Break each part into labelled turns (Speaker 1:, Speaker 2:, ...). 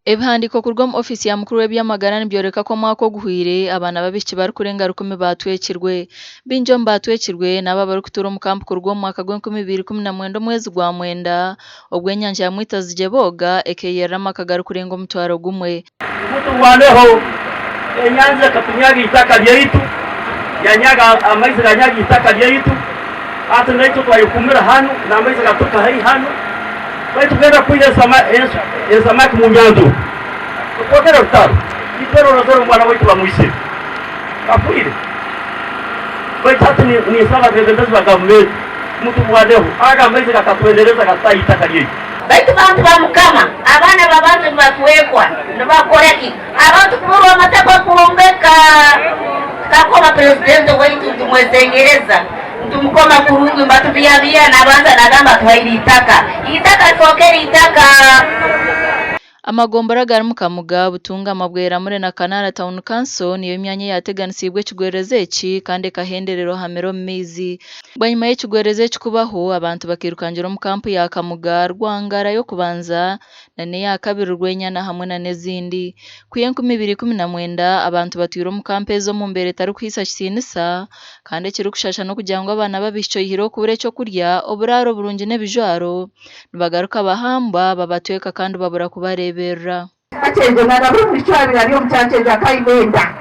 Speaker 1: Ebihandiiko kuruga omu ofiisi ya mukuru w'eby'amagara nibyoreka ku omwaka oguhweire abaana b'abaishiki barikurenga rukumi baatwekirwe. Baingi omu baatwekirwe n'abo abarikutuura omu kampu kuruga omu mwaka gw'enkumi ibiri ikumi na mwenda omwezi gwa mwenda obwo enyanja ya Mwitazigye Booga ekeyerera amaka garikurenga omutwaro gumwe.
Speaker 2: Muturwaneho, enyanja ekatunyaga eitaka ryaitu, yanyaga amaizi ganyaga eitaka ryaitu, hati naitwe twayekumira hanu n'amaizi gaturuka haihi hanu, baitu kugenda kwiha ensamaki mu nyanja oku nitwogera rutaro, itwe rorozere omwana waitu bamwisire afwire, baitu hati ninsaba abebembezi ba gavumenti muturwaneho aga amaizi gatatuhendereza gatutaha eitaka ryaitu.
Speaker 3: Baitu bantu ba Mukama, abaana b'abantu nibatwekwa, nibakora ki? Abantu kuburwa amataka kwombeka. Tukakoma Purezidenti waitu nitumwesengereza, nitumukoma kurungi nibatubihabiha nabanza nagamba atuhaire itaka. Itaka rifokere itaka.
Speaker 1: Amagombora agarimu Kamuga, Butungama, Bweramure na Kanaara Town Council niyo myanya eyateganisiibwe ekigwererezi eki kandi ekahenderera ohamire omu maizi. Bwanyima y'ekigwererezi eki kubaho, abantu bakairukangira omu kampu ya Kamuga, Rwangara y'okubanza na n'eya kabiri Rwenyana hamwe na n'ezindi. Kwiha 2019, abantu batwire omu kampu ezi omu mbeera etarikuhaisa kitiinisa kandi ekirikushasha n'okugira ngu abaana b'abaishiki oihireho okubura eky'okurya, oburaaro burungi n'ebijwaro, Nibagaruka bahambwa, babatweka kandi babura kubareeberera.
Speaker 4: Kakyengye na buri mwishiki owaabaire ari omu church egyo akaba aine enda.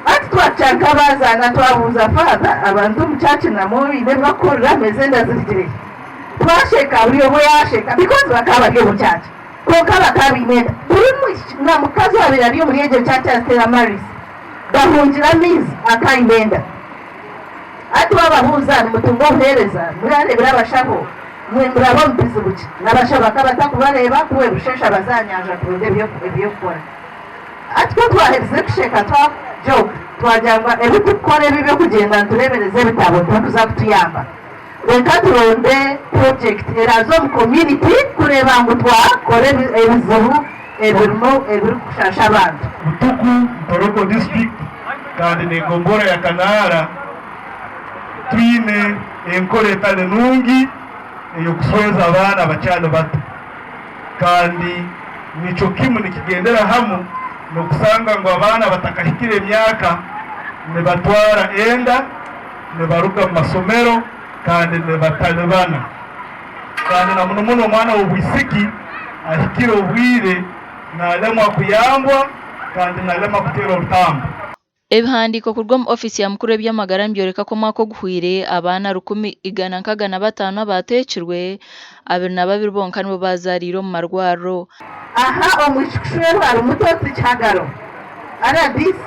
Speaker 4: Hati twakya nk'abaazaana twabuuza Father, abantu omu church namwo baine ebi bakukoreramu ezi enda zirugire hi? Twasheka buri omwe yaasheka because bakaba bari omu church kwonka bakaba baine enda. Buri mwishiki na mukazi owaabaire ari omuri egyo church ya Stella Maris bahungire amaizi akaba aine enda. Hati waababuuza nimutunga obuheereza, murareebire abashaho? Mwe muraba omu bizibu ki? N'abashaho bakaba batakubareeba ku bwebushesha baza aha nyanja kuronda eby'okukora. Hati ku twaherize kusheka twa joke twagira ngu ebi turikukora ebi eby'okugyenda nitureebereza ebitabo tibikuza kutuyamba. Reka turonde project eraaze omu community kureeba ngu twakora ebizibu ebirimu ebirikushasha abantu.
Speaker 5: Butuku, Ntoroko District kandi n'egombora ya Kanaara twine enkora etali nungi ey'okusweza abaana abakyali bato kandi nikyo kimu nikigendera hamu n'okusanga ngu abaana abatakahikire emyaka nibatwara enda, nibaruga mu masomero kandi nibatalibana. Kandi na muno muno omwana w'obwisiki ahikire obwire nalemwa kuyambwa kandi nalema kuteera orutambu.
Speaker 1: Ebihandiiko kuruga omu ofiisi ya mukuru w'eby'amagara nibyoreka ku omwaka oguhweire abaana rukumi igana nkaga na bataano abaateekirwe, 22 bonka nibo baazaariire omu marwariro.
Speaker 4: Aha omwishiki kushwerwa harimu Totsi Kihagaro, rdc,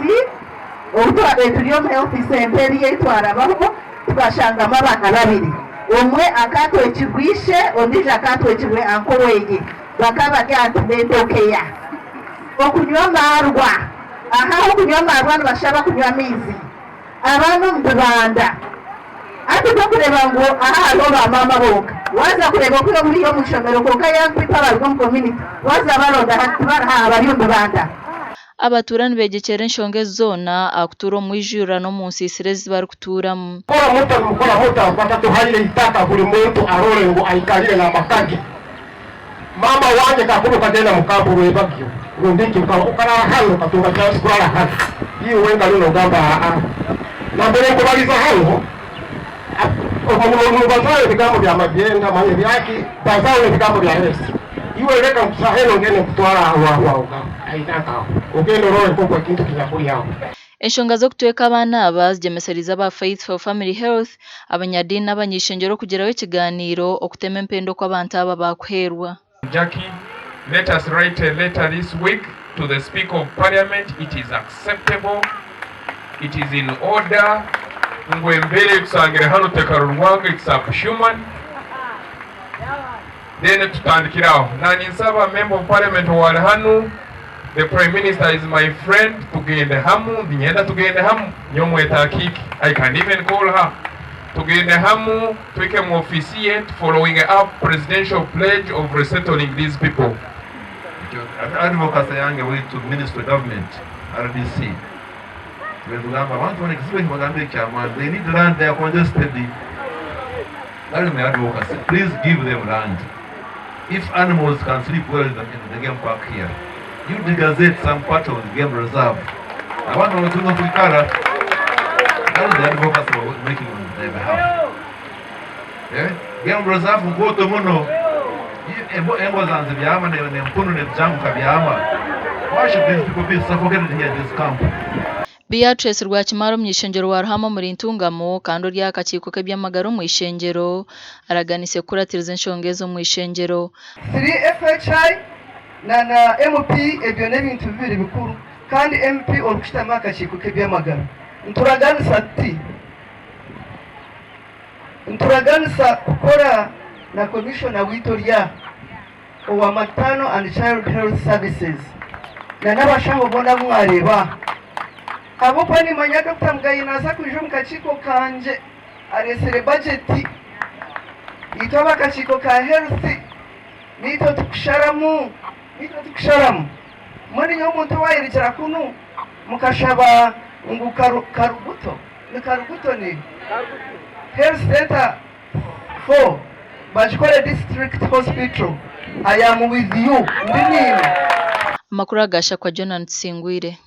Speaker 4: obu twabaire turi omu health centre eriyo ei twarabaho tukashangamu abaana babiri, omwe akaatwekirwe ishe ondiijo akaatwekirwe anko weye bakaba bari aha antenatal care. Okunywa amaarwa. Aha ahokunywa amaarwa nibashaba kunywa amaizi. Abaana omu bibanda. Hati tokureeba ngu aha hariho ba maama bonka. Waaza kureeba oku buriya omu ishomero kwonka young people abaruga omu community waaza baronda hati tibariho aha bari omu bibanda.
Speaker 1: Abatuura nibegyekyera enshonga ezi zoona aha kutuura omu mwijurira n'omu nsiisira ezi barikutuuramu.
Speaker 6: Mukora muta nimukora muta batatuhaire itaka buli muntu arole ngu aikalire n'amaka ge. Maama wange kakuba okagenda mu kampu rwebagyo rundi ki okarara hanu okatunga chance kurara hanu iwe wenka lwe nogamba aa nambere nkubaliza hanu obu ebigambo bya magyenda manya ebyaki bazaho nebigambo bya health iwe leka saha eno ngende nkutwara aho aho aho aitaka aho ogende orole nkoku ekintu kinyakuli aho.
Speaker 1: Enshonga z'okutweka abaana aba zigyemesereize aba Faith for Family Health, abanyadiini n'abany'eishengyero okugiraho ekigaaniiro okutema empenda oku abantu aba baakuheerwa.
Speaker 7: Jackie, let us write a letter this week to the speaker of parliament, it is acceptable, it is in order ngu embeera etusangire hanu tekarorwaga, it's subhuman, then tutandikire aho. Naninsaba member of parliament owari hanu, The prime minister is my friend tugende hamu niinyenda tugende hamu nyowe mweta Akiiki I can even call her tugende hamu tuhike mu office ye tu following up presidential pledge of resettling these people.
Speaker 8: Ekyo advocacy yange weitu ministry government rdc tube nitugamba abantu banu ekizibu eki bagambire kyamani they need land they are congested that is my advocacy please give them land. If animals can sleep well in the, in the game park here, you degazette some part of the game reserve. Abantu baratunga kwikara. That is the advocacy we're making on their behalf. Eh? Game reserve nkooto muno. Embwa zanze byama n'empunu n'ebijanguka byama. Why should these people be suffocated here in this camp?
Speaker 1: Beatrice Rwakimara omuny'ishengyero wa Ruhama omuri Ntungamo kandi ori aha kakiiko k'eby'amagara omu ishengyero araganise kukuratiriza enshonga ezi omu ishengyero.
Speaker 9: 3 FHI na na MP ebyo n'ebintu bibiri bikuru kandi MP orikushutama aha kakiiko k'eby'amagara nituraganisa tuti nituraganisa kukora na commissioner waitu ori aha owa maternal and child health services na n'abashaho boona abu mwareeba aha ahabw'okuba nimanya Dr Mugayi naaza kwija omu kakiiko kangye areetsire bajeti itwe ab'akakiiko ka health naitwe tukusharamu naitwe tukusharamu mbwenu nyowe omuntu owaayerekyera kunu mukashaba ngu Karuguto ni Karuguto ni health center 4 bagikore district hospital I am with you ndi niiwe.
Speaker 1: Amakuru aga Shakwa Jonan Tusingwire.